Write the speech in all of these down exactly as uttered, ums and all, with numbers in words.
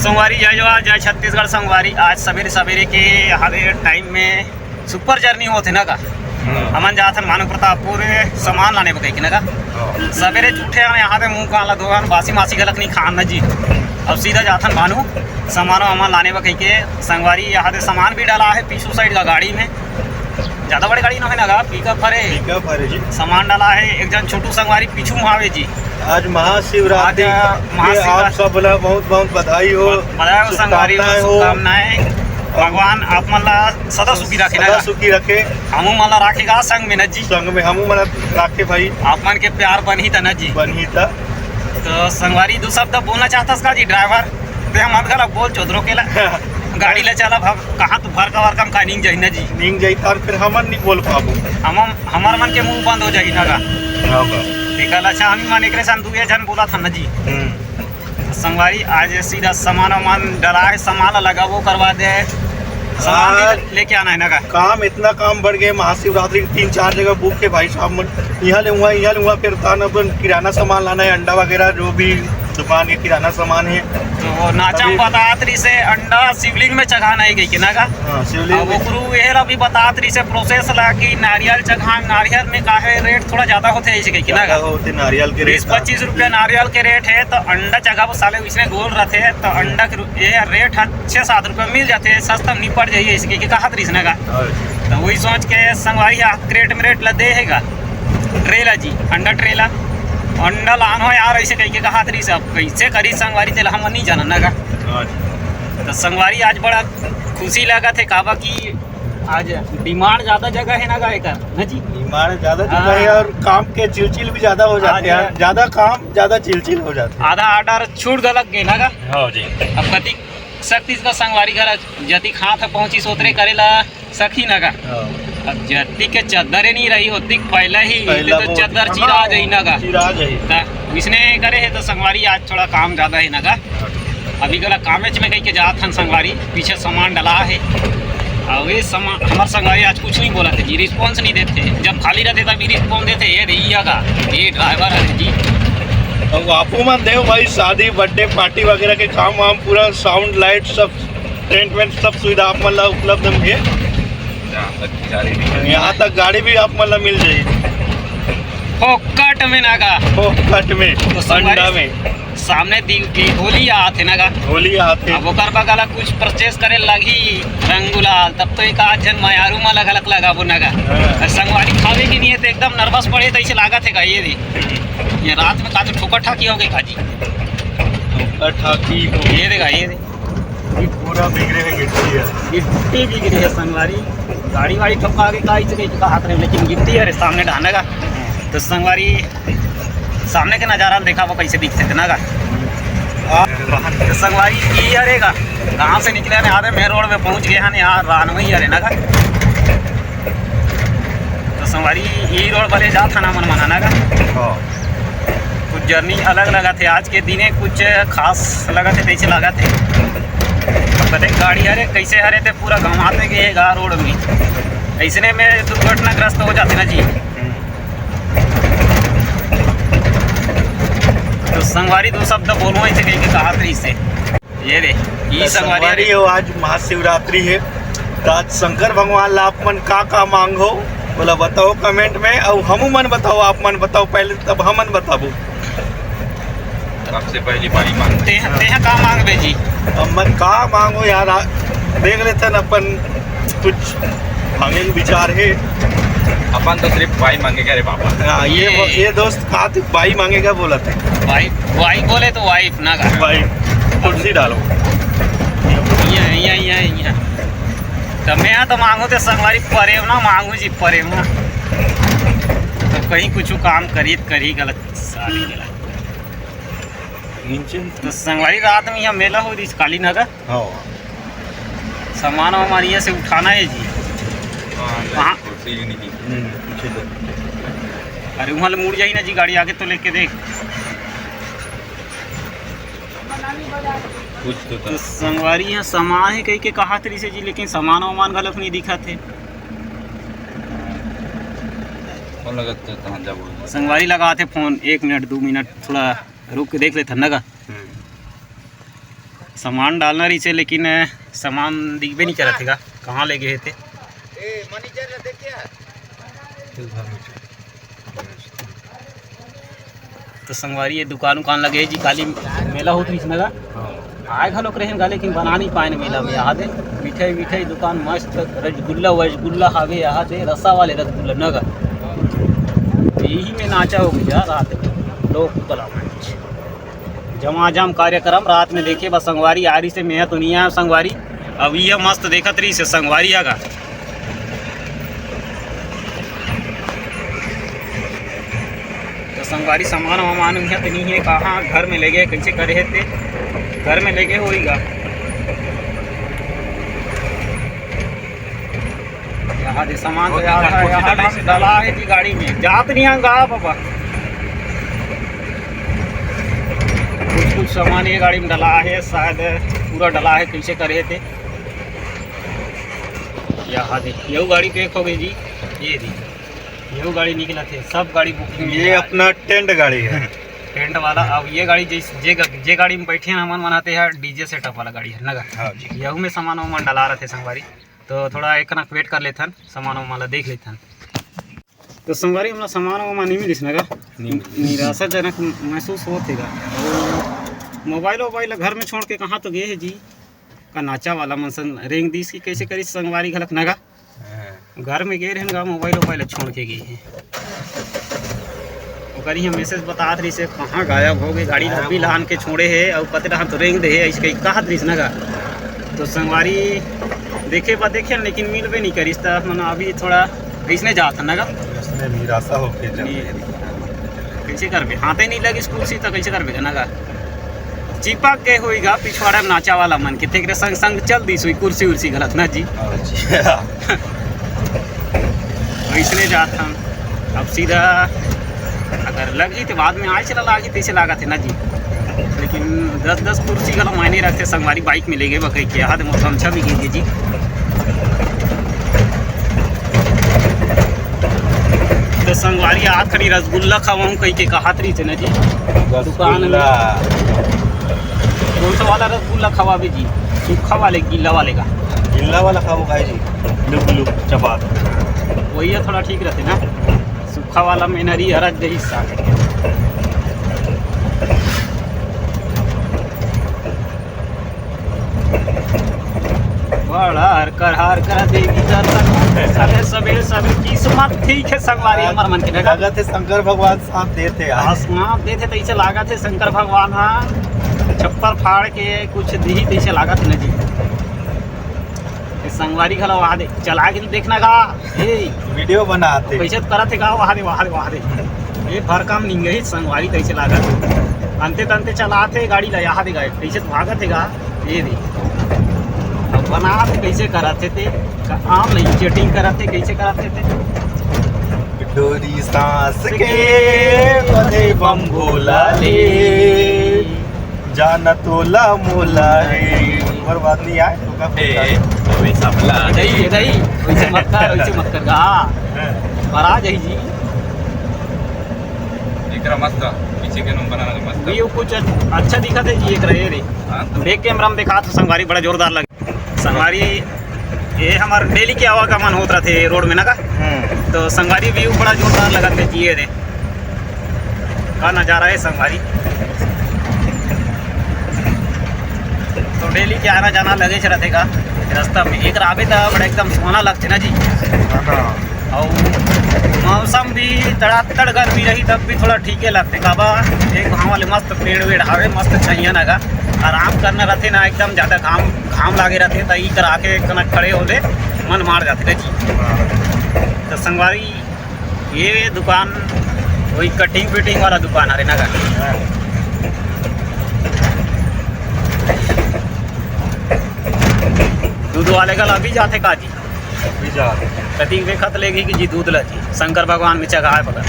संगवारी, जय जोहार, जय छत्तीसगढ़। संगवारी, आज सवेरे सवेरे के हवे टाइम में सुपर जर्नी होथे ना का। हमन जाथन मानव प्रतापपुर सामान लाने बर कहिके ना का। सवेरे उठे हन, यहाँ दे मुंह कान ला धोहन, बासी मासी घलक नहीं खान ना जी। अब सीधा जाथन भानु सामान वामान लाने बर कहिके। संगवारी, यहाँ दे सामान भी डला है पीछू साइड का गाड़ी में। ज्यादा बड़े गाड़ी ना है ना गा, पिकअप हरे। पिकअप हरे जी। सामान डला है, एक जन छोटू संगवारी पीछू में आवे जी। आज महाशिवरात्रि आज के आप महाशिवरात्रि। सब ला बहुत बहुत बधाई हो। बधाई हो संगवारी हो, शुभकामनाएं हो। शुभकामनाएं। भगवान आप मन ला सदा सुखी रखे ना सदा गा। सुखी रखे। हमू मन ला राखेगा संग में ना जी। संग में हमू मन ला राखे भाई। आप मन के प्यार बनही त ना जी। बनही त। तो संगवारी, दू शब्द बोलना चाहता का जी ड्राइवर? ते हम मत घला बोल चोदरो के ला। गाड़ी ले चला भाग, कहाँ तू भर का भर काम का नींग जाही ना जी। नींग जाही त फिर हमन नहीं बोल पाबो। हम, हमर मन के मुंह बंद हो जाही ना गा। हाँ बा। तेकर ला अच्छा, हम ही मन एकरे सन दुए झन बोला था ना जी। हम्म। संगवारी, आज सीधा सामान वामान डला है, सामान ला लगाबो करवा दे। सामान भी आज लेके आना है ना का? काम, इतना काम बढ़ गए, महाशिवरात्रि के तीन चार जगह बुक है भाई साहब मन। यहाँ ले हुआ, यहाँ ले हुआ, फिर तान अपन किराना सामान लाना है, अंडा वगैरह, जो भी दुकान के किराना सामान है। तो नाचा अभी बतात रही से अंडा शिवलिंग में चघाना है कहिके ना का? हाँ, शिवलिंग अब में। ओकरू ये ला भी बतात रही से प्रोसेस ला कि नारियल चघान, नारियल में काहे रेट थोड़ा ज्यादा होथे ऐसे कहिके ना ज्यादा का? होथे नारियल के रेट बीस पच्चीस रुपया नारियल के रेट है, तो अंडा चघाबो साले इसने गोल रहते हैं, तो अंडा के रू-, ये रेट है छः सात रुपया मिल जाते हैं, सस्ता में निपट जाइए इसके के कहत रही ना का। हाँ। तो वही सोच के संगवारी हाथ क्रेट में रेट ला दे है का? ट्रेला जी, अंडा ट्रेला। अंडा लान हो यार, ऐसे कहिके कहत रही से। अब कैसे करी संगवारी, तेला हम नहीं जाना ना का। हाँ जी। तो संगवारी आज बड़ा खुशी लागत है, काबा कि आज डिमांड ज्यादा जगह है ना का एकर, ना जी? डिमांड ज्यादा जगह हाँ। है और काम के चिलचिल भी ज्यादा हो जाते आज हैं। ज्यादा काम, ज्यादा चिलचिल हो जाते हैं। आधा ऑर्डर छूट गलत गए ना का। हाँ जी। अब कति शक्ति का संगवारी घर जति खात पहुंची सोतरे करेला सखी ना का। हाँ। अब जति के चद्दरे नहीं रही होती पहले ही, पहला तो वो चद्दर हाँ, चिरा जाई ना का। चिरा जाई। ता इसने करे है तो संगवारी आज थोड़ा काम ज्यादा है ना का। अभी गला कामेच में कहिके जात हन संगवारी, पीछे सामान डला है। और ये सामान, हमार संगवारी आज कुछ नहीं बोला थे जी, रिस्पॉन्स नहीं देते। जब खाली रहते तब भी रिस्पॉन्स देते, ये रही का, ये ड्राइवर है जी। अब आपू मन देव भाई, शादी, बर्थडे पार्टी वगैरह के काम वाम पूरा, साउंड, लाइट, सब टेंट वेंट, सब सुविधा आप मन ला उपलब्ध मिले। यहाँ तक गाड़ी भी, यहाँ तक गाड़ी भी आप मन ला मिल जाही। फोकट में ना का। फोकट में, तो संगवारी अंडा में। सामने दी, दी होली आत है ना का। होली आत है। अब ओकर बगल ला कुछ परचेस करे लगही रंग गुलाल, तब तो एक आध झन मयारू मा लगलक लगाबो ना का। हाँ। और संगवारी खावे की नहीं है तो एकदम नर्वस पड़े तो ऐसे लागत है का ये दे। ये रात में का तो ठोकर ठाकी हो गई का जी। ठोकर ठाकी हो गई। ये देखा, ये दे। ये पूरा बिगड़े है गिट्टी है। गिट्टी बिगड़े है संगवारी। गाड़ी वाड़ी ठोका के का इसे कहीं का हाथ रहे, लेकिन गिट्टी है रे सामने ढाने का। तो संगवारी सामने के नजारा देखा वो कैसे दिखते थे ना का। आ, तो संगवारी ई हरे का, गाँव से निकले ने आधे मेन रोड में पहुंच गए हैं यार, रानवे ही हरे ना का। तो संगवारी ई रोड भले जात हन हमन मना ना का। हाँ। कुछ जर्नी अलग लगा थे आज के दिने, कुछ खास लगा थे, कैसे लगा थे। पता गाड़ी हरे कैसे हरे थे, पूरा घुमाते गए गा रोड में, ऐसने में दुर्घटनाग्रस्त हो जाते ना जी। तो संगवारी दो शब्द बोलूँ ऐसे कह के कहा थे इससे। ये दे, ई तो संगवारी संगवारी हरे। हो, आज महाशिवरात्रि है, तो आज शंकर भगवान ला आप मन का का मांगो, बोला बताओ कमेंट में, और हमू मन बताओ, आप मन बताओ पहले, तब हमन बताबो। सबसे पहली बाई मांग। तेह, तेह का मांगबे जी? अब मैं का मांगो यार, आ, देख लेते हैं अपन कुछ मांगे के विचार है। अपन तो सिर्फ बाई मांगे के रे बाबा। हाँ, ये ये वो, ये दोस्त कहा तू बाई मांगेगा बोला था। बाई, बाई बोले तो वाइफ ना का। बाई, कुर्सी डालो। यहाँ, यहाँ, यहाँ, यहाँ। तो मैं यहाँ तो मांगू तो संगवारी परे ना मांगू जी, परे ना। तो कहीं कुछ काम करी, करी गलत, सारी गलत। तो संगवारी रात में यहाँ मेला हो रही काली नगर। हाँ। सामान वामान यहाँ से उठाना है जी। हाँ, वहाँ। कुर्सी भी नहीं। हम्म, पीछे दे। अरे वहाँ ले मुड़ जाही ना जी, गाड़ी आगे तो लेके देख। कुछ तो तो था। संगवारी यहाँ सामान है कहीं के कहा तरी से जी, लेकिन सामान वामान गलत नहीं दिखा थे। फोन लगत तो कहाँ जाबो? संगवारी लगा थे फोन, एक मिनट, दो मिनट, थोड़ा रुक के देख लेथन ना का। हम्म। सामान डालना रहिसे, लेकिन, अ, सामान दिखबे नहीं करत हे गा, कहाँ ले गे हे ते। तो संगवारी, ये दुकान उकान लगे हे जी, काली मेला होत रहिस ना गा। आए घलोक रहेन गा, लेकिन बना नहीं पाएन मेला में। यहाँ दे मिठाई, मिठाई दुकान मस्त, रसगुल्ला वसगुल्ला हावे यहाँ दे, रसा वाले रसगुल्ला ना गा। तो यही में नाचा हो गया रात में, लोक कला मंच। जमाजम कार्यक्रम रात में देखे बस संगवारी आ रहिसे, मेहा तो नहीं आया संगवारी। अब ये मस्त देखत रहिसे संगवारी आगा। तो संगवारी सामान वामान उहाँ तो नहीं है, कहाँ घर में ले गए, कैसे करे है ते घर में ले गए होई गा। यहाँ दे सामान तो यहाँ है, यहाँ डाल, डाला है जी गाड़ी में, जात नहीं हम गा बाबा। कुछ कुछ सामान ये गाड़ी में डाला है, शायद पूरा डाला है, कैसे करे थे। यहाँ दे, ये गाड़ी पैक हो गई जी, ये दी, ये गाड़ी निकला थे, सब गाड़ी बुकिंग। ये अपना टेंट गाड़ी है। टेंट वाला। अब ये गाड़ी जिस जे, जे गाड़ी में बैठे हैं हमन मनाते हैं, डीजे सेटअप वाला गाड़ी है नगर। हाँ जी। यहू में सामान वामान डाला रहे थे संगवारी। तो थोड़ा एक कनक वेट कर लेथन, सामान वामान ला देख लेथन। तो संगवारी, हमला सामान वामान नहीं मिलिस ना गा? नहीं मिलिस। निराशाजनक महसूस होत हे गा। मोबाइल वोबाइल ला घर में छोड़ के कहाँ तो गए हे जी? का नाचा वाला मन सन रेंग दिस कि कैसे करिस संगवारी घलक ना गा? हाँ। घर में गए रहन गा, मोबाइल वोबाइल ला छोड़ के गए हे। ओकर इहाँ मैसेज बतात रहिस हे, कहाँ गायब हो गए, गाड़ी ला अभी लान के छोड़े हे, अउ पते रहन तो रेंग दे हे, ऐसे कही कहत रहिस ना गा। तो संगवारी देखे बा देखे, लेकिन मिलबे नहीं करिस, त मन अभी थोड़ा अइसने जात हन ना गा। अइसने निराशा होके चल ये रहे। कैसे करबे, हाथे नहीं लगिस कुर्सी, त कैसे करबे ना गा। चिपक गए होई गा पिछवाड़ा में नाचा वाला मन के, तेकरे संग संग चल दिस होई कुर्सी उर्सी घलत ना जी। हाँ जी। अइसने जात हन। अब सीधा अगर लगही तो बाद में आए चला लागही, तैसे लागत है ना जी। लेकिन दस दस कुर्सी घलो मायने रखते, संगवारी बाइक में ले गए बकई के, हाथ में गमछा भी गिर जी। तो संगवारी आखिरी रसगुल्ला खवाऊं कही के कहत रही थे ना जी। दुकान में। रसगुल्ला। कौन सा वाला रसगुल्ला खवाबे जी? सूखा वाले, गीला वाले का? गीला वाला खाओ भाई जी, लुक लुक चबात। वही है, थोड़ा ठीक रहते ना। सूखा वाला में नरी हरा दही साग। बड़ा हर कर हर कर देवी दर्शन। सबे सबे सबे किस्मत ठीक है संगवारी हमर मन के ना। लगत है शंकर भगवान साथ देते आज। हाँ, साथ देते, तैसे लागत है शंकर भगवान, हाँ, छप्पर फाड़ के कुछ दी, तैसे लागत है ना जी। ये संगवारी घला वहाँ दे, चला के देखना गा। ए, वीडियो बनाते। कैसे तो करत है गा, वहाँ दे, वहाँ दे, वहाँ दे। ये भर काम निंगही संगवारी कैसे लागत है। अंते तंते चलाते गाड़ी ला, यहाँ दे गा, कैसे तो भागत है गा। ये दे। अब बना तो कैसे करत है ते, का आम नहीं, चीटिंग करत है, कैसे करत है ते। डोरी सांस के बदे बम भोला ले, जाना तोला मोला रे। ऊपर बात नहीं आए तो का ए, अबे सबला। नहीं, नहीं, वैसे मत कर, वैसे मत कर गा। हाँ। महाराज है जी। एकरा मस्त, पीछे के नंबर आना मस्त। व्यू कुछ अच्छा दिखत है जी, एक रहे रे। हाँ, तो बैक कैमरा में देखा तो संगवारी बड़ा जोरदार लगे। संगवारी, ये हमार डेली के आवागमन होत रहिथे रोड में ना का। हम्म। तो संगवारी व्यू बड़ा जोरदार लगत हे जी, ये दे का नजारा है संगवारी। तो डेली के आना जाना लगेच रहिथे का रास्ता में। एक राबे त बड़ा एकदम सोना लगथे ना जी। हाँ। अउ मौसम भी तड़ातड़ गर्मी रही तब भी थोड़ा ठीके लगथे। काबर एक घाम वाले मस्त पेड़ वेड़ हावे, मस्त छाइया नगा, आराम करना रहिथे ना, एकदम ज्यादा घाम घाम लागे रहिथे त ई करा के कनक खड़े होले मन मार जाथे ना जी। त संगवारी, ये दुकान वही कटिंग फिटिंग वाला दुकान हरे ना का। दूध वाले का अभी जाथे का जी? अभी जाथे। कति देखत लेगी कि जी दूध ला जी, शंकर भगवान में चघाए बगल।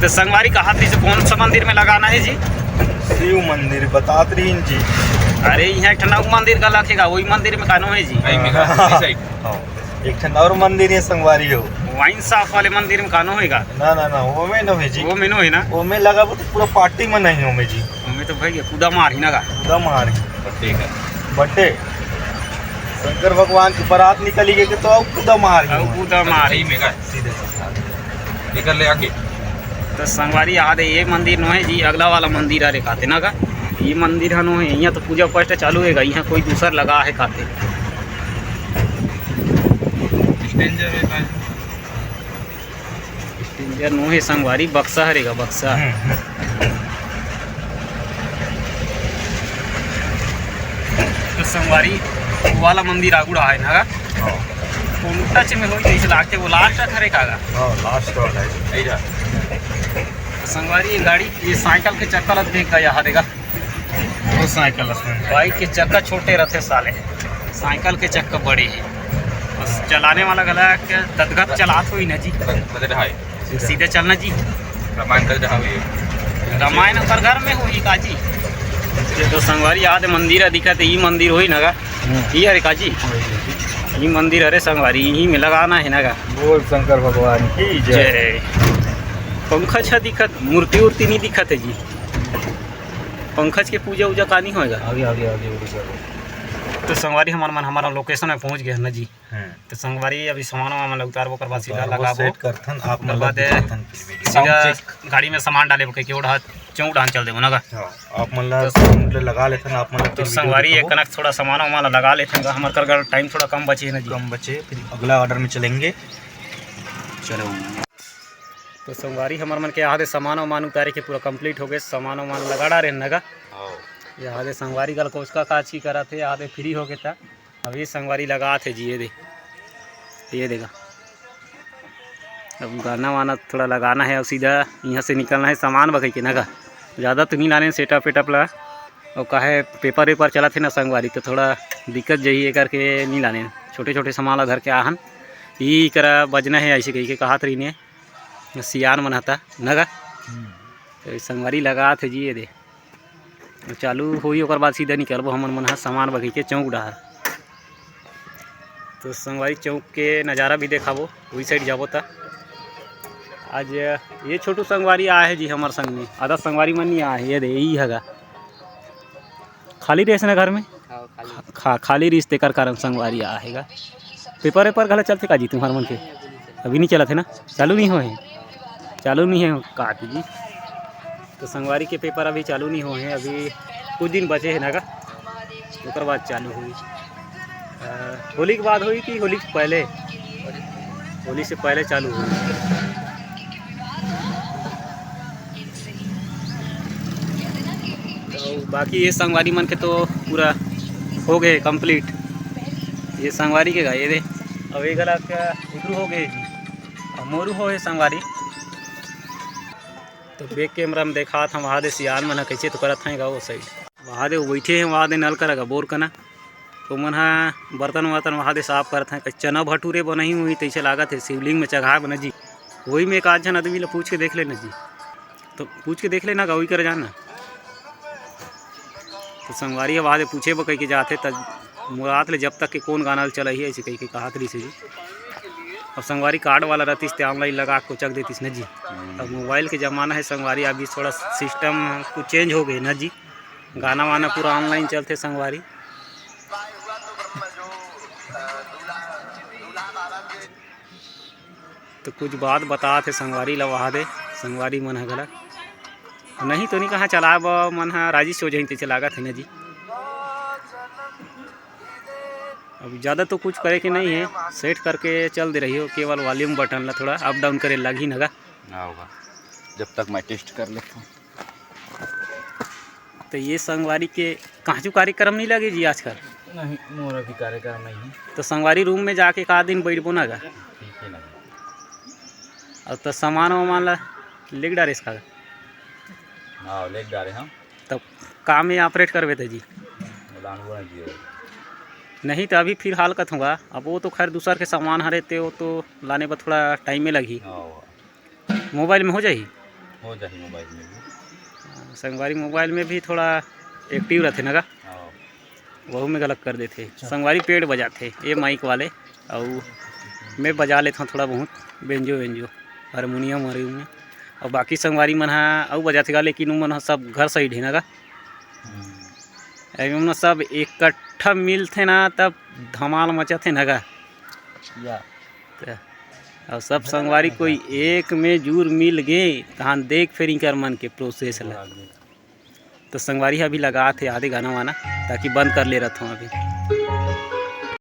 तो संगवारी कहा थी, कौन सा मंदिर में लगाना है जी? शिव मंदिर बतात रहीन जी। अरे, यहाँ एक ठन अउ मंदिर का लखेगा, वही मंदिर में कानो है जी? नहीं, मेरा इस साइड। हाँ, एक ठन और मंदिर है संगवारी हो। वाइन शॉप वाले मंदिर में कानो होएगा? ना, ना, ना, वो में नो है जी। वो में नो है ना? वो में लगा वो तो पूरा पार्टी में नहीं हो में जी। मैं तो भैया कूदा मार ही ना गा। कूदा मार ही। बर्थडे का। बर्थडे। शंकर भगवान की बारात निकली गई तो अब कूदा मार ही। अब कूदा मार ही। सही में का? सीधे सीधे। एकर ले आके। तो संगवारी, आ दे, ये मंदिर नो है जी, अगला वाला मंदिर आ रे काते ना का। ये मंदिर है नो है, यहाँ तो पूजा पाठ चालू है गा, यहाँ कोई दूसर लगा है काते। स्ट्रेंजर है भाई। स्ट्रेंजर नो हे संगवारी, बक्सा हरे गा, बक्सा। हम्म, हम्म। तो संगवारी, वो वाला मंदिर आगू रहा है ना गा? हाँ। कोन टच में होई, जैसे लागते वो लास्ट हरे का गा? हाँ, लास्ट वाला है। यही रहा। तो संगवारी, ये गाड़ी, ये साइकिल के चक्कर देख गा, यहाँ देगा। मोटरसाइकिल असमे। बाइक के चक्का छोटे रहते साले, साइकिल के चक्का बड़े हैं। बस चलाने वाला गला के ददगत चलात होई ना जी। बदे ढाई। सीधे चलना जी। रामायण कर जहाँ हुई है। रामायण ओकर घर में होई का जी? ये तो संगवारी, आदे मंदिर है दिखत, ई मंदिर होई ना गा? हम्म। ई हरे का जी? ई मंदिर हरे संगवारी, यही में लगाना है ना गा? बोल शंकर भगवान की जय। जय। पंखा अच्छा दिखत, मूर्ति उर्ति नहीं दिखत है जी। पंकज के पूजा उजा का नहीं होएगा? आगे, आगे, आगे, आगे, आगे। तो संगवारी, हमार मन, हमारा लोकेशन में पहुंच गए हैं ना जी। हम्म। तो संगवारी, अभी सामान वामान ला उतारबो, ओकर बाद सीधा उतारबो, लगाबो। सेट करथन, आप ओकर मन ला बाद दिखाथन फिर वीडियो। सीधा साउंड चेक। गाड़ी में सामान डाले के ओढ़ा चौक डान चल देबो ना गा। हाँ, आप मन ला तो साउंड ले लगा लेथन, आप मन ला तो फिर वीडियो संगवारी, दिखाबो। एक कनक थोड़ा सामान वामान ला लगा लेथन गा, हमार कर टाइम थोड़ा कम बचे है ना जी। कम बचे, फिर अगला ऑर्डर में चलेंगे। चलो। तो संगवारी, हमर मन के आधे सामान वामान उतारे के पूरा कंप्लीट हो गए, सामान वामान लगा डारे न गा। हाँ। ये आधे संगवारी गल कोचका काची करत हे, आधे फ्री हो गए था। अब ये संगवारी लगात हे जी, ये दे, ये देगा। अब गाना वाना थोड़ा लगाना है और सीधा यहाँ से निकलना है सामान बगई के ना गा। ज़्यादा तो नहीं लाने सेटअप वेटअप ला, और काहे पेपर वेपर चलत हे ना संगवारी, तो थोड़ा दिक्कत जही, ये करके नहीं लाने। छोटे छोटे सामान ला धर के आहन, ई करा बजना है ऐसे कही के कहत रही ने। सियान मन हता न गा। हम्म। तो संगवारी लगात हे जी, ये दे। चालू होई, ओकर बाद सीधा निकलबो हमन मन ह सामान बगई के चौक डहर। तो संगवारी चौक के नज़ारा भी देखाबो, वही साइड जाबो त। आज ये छोटू संगवारी आए हे जी हमर संग में, आधा संगवारी मन नहीं आए हे, ये दे, ई हगा। खाली रहिस ना घर में? हाँ, खाली। खा-, खा-, खाली रहिस, तेकर कारण संगवारी आए हे गा। पेपर वेपर घला चलथे का जी तुम्हार मन के? अभी नहीं चलत हे ना, चालू नहीं होए हे, चालू नहीं है का जी। तो संगवारी के पेपर अभी चालू नहीं होए हे, अभी कुछ दिन बचे हे ना का, ओकर बाद चालू होई। अ, होली के बाद होई कि होली के पहले? होली से पहले चालू होई। तो बाकी ये संगवारी मन के तो पूरा हो गए कंप्लीट। ये संगवारी के गा, ये दे, अब ये गला के उधरू हो गए जी, अब मोरू हो हे संगवारी। तो बैक कैमरा में देखात हम, वहाँ दे सियान मन ह कैसे तो करत हैं गा वो साइड। वहाँ दे वो बैठे हैं, वहाँ दे नल करा गा बोर कना। तो मन ह बर्तन वर्तन वहाँ दे साफ करत हैं, चना भटूरे बनाई हुई तैसे लागत है, शिवलिंग में चघा बना जी। वही में एक आध झन आदमी ला पूछ के देख लेना जी, तो पूछ के देख लेना गा, वही कर जाना। तो संगवारी ह वहाँ दे पूछे बर कहिके जाथे, त मुरात ले जब तक के कौन गाना ल चलही, ऐसे कहिके कहत रहिस हे जी। अब संगवारी कार्ड वाला रहतिस, ते ऑनलाइन लगा के कोचक देतिस न जी। हम्म। अब मोबाइल के जमाना है संगवारी, अभी थोड़ा सिस्टम कुछ चेंज हो गए न जी, गाना वाना पूरा ऑनलाइन चलथे संगवारी। तो कुछ बात बतात हे संगवारी ला वहा दे, संगवारी मन ह घला नहीं तो नहीं कहाँ चलाए बर मन ह राजी से हो जहीं तैसे लागत है ना जी। अब ज़्यादा तो कुछ करे के नहीं है, सेट करके चल दे रही हो, केवल वॉल्यूम बटन ला थोड़ा अप डाउन करे लागी नगा। हाँ होगा, जब तक मैं टेस्ट कर लेता हूँ। तो ये संगवारी के कांचू कार्यक्रम नहीं लगे जी आजकल? नहीं, मोर अभी कार्यक्रम नहीं है। तो संगवारी रूम में जाके का दिन बैठबो ना गा? ठीक है ना। अब तो सामान वामान ला लेग डारेस का? हाँ, लेग डारे हम। तब काम में ऑपरेट करबे ते जी? लानबो नहीं जी। नहीं तो अभी फिलहाल कथूँगा, अब वो तो खैर दूसर के सामान हरे ते वो तो लाने बर थोड़ा टाइम में लगही। हाँ। मोबाइल में हो जाही? हो जाही मोबाइल में भी। हाँ, संगवारी मोबाइल में भी थोड़ा एक्टिव रहथे ना गा? हाँ। वहू में गलत कर देथे। अच्छा। संगवारी पेड़ बजाथे ये माइक वाले, अउ मैं बजा लेथों थोड़ा बहुत बेंजो वेंजो, हारमोनियम हारमोनियम। अउ बाकी संगवारी मन ह अउ बजाथे गा, लेकिन उमन ह सब घर साइड हे ना गा? एकदम ना सब इकट्ठा मिलथे ना, तब धमाल मचाथे ना गा। या। त अब सब संगवारी कोई एक में जुर मिल गे, तहान देख फेर इंकर मन के प्रोसेस ला। तो संगवारी ह अभी लगात हे आधे गाना वाना, ताकि बंद कर ले रहत हूँ अभी।